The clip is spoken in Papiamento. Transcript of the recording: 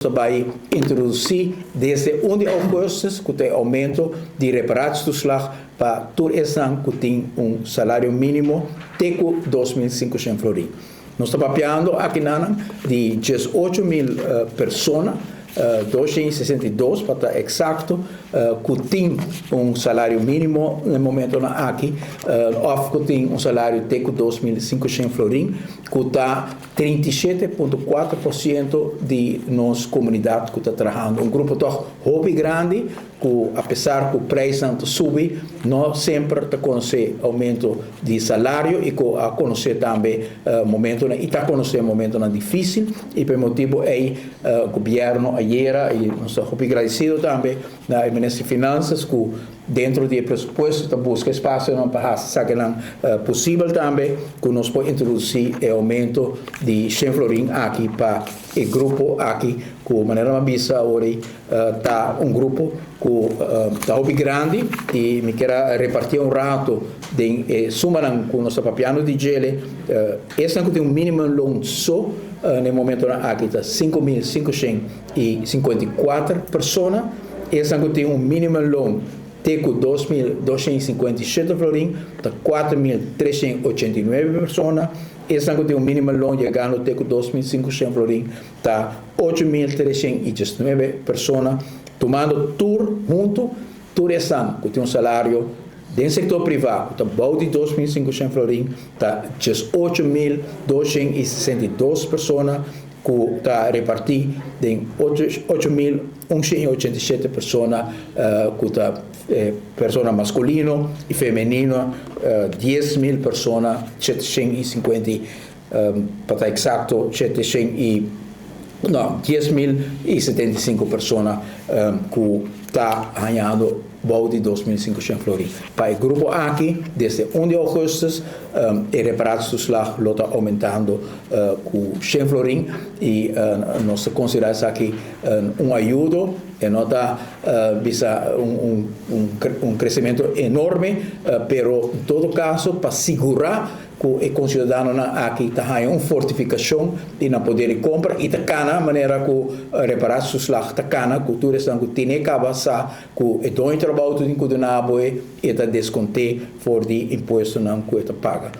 Ta bai introdusí desde 1 di ougùstùs ku ta e oumento di reparatietoeslag pa tur esnan ku tin un salario mínimo te ku 2500 florin. Nos ta papiando akinan di 18.000 persona, 262 pa ta eksakto, ku tin un salario mínimo na e momentonan aki òf ku tin un salario te ku 2500 florin, ku ta 37,4% di nos komunidat ku ta trahando. Un grupo tòg hopi grandi ku, apesar ku preisnan ta subi, no semper ta konosé oumento di salario i ku a konosé tambe momentonan i ta konosé momentonan difísil. I pa e motibu ei gobièrnu ayera, i nos ta hopi gradisido tambe na e Minister di Finansas ku dentro di e presupuesto ta buska espasionan pa hasi esakinan posibel tambe ku nos por introdusí e oumento di 100 florin aki pa e grupo aki ku, manera mi a bisa awor, ta un grupo ku ta hopi grandi. I mi kier a repartí un ratu den e sumanan ku nos ta papiando di djele. Esnan ku tin un minimumloon so na e momentonan aki ta 5554 persona. Esnan ku tin un minimumloon te ku 2257 florin ta 4389 persona. Esnan ku tin un minimumloon yegando te ku 2500 florin ta 8319 persona. Tumando tur huntu, tur esnan ku tin un salario den sektor privá ku ta bou di 2500 florin ta 18.262 persona, ku ta repartí den 8187 persona ku ta persona maskulino i femenino, 10.000 persona, 750, pa ta eksakto, 700 i, no, 10.075 persona ku ta hañando bou di 2500 florin. Pa e grupo aki, desde 1 di ougùstùs, e reparatietoeslag lo ta oumentando ku 100 florin i nos ta konsiderá esaki un ayudo. E no ta bisa un kresementu enorme, pero en todo kaso pa sigurá ku e konsiudadanonan aki ta haña un fortifikashon di nan poder di kompra i ta kana manera ku reparatietoeslag ta kana, ku tur esnan ku tene kaba sa ku e doño trabou tin ku duna bo e ta deskont'é for di impuestonan ku e ta paga.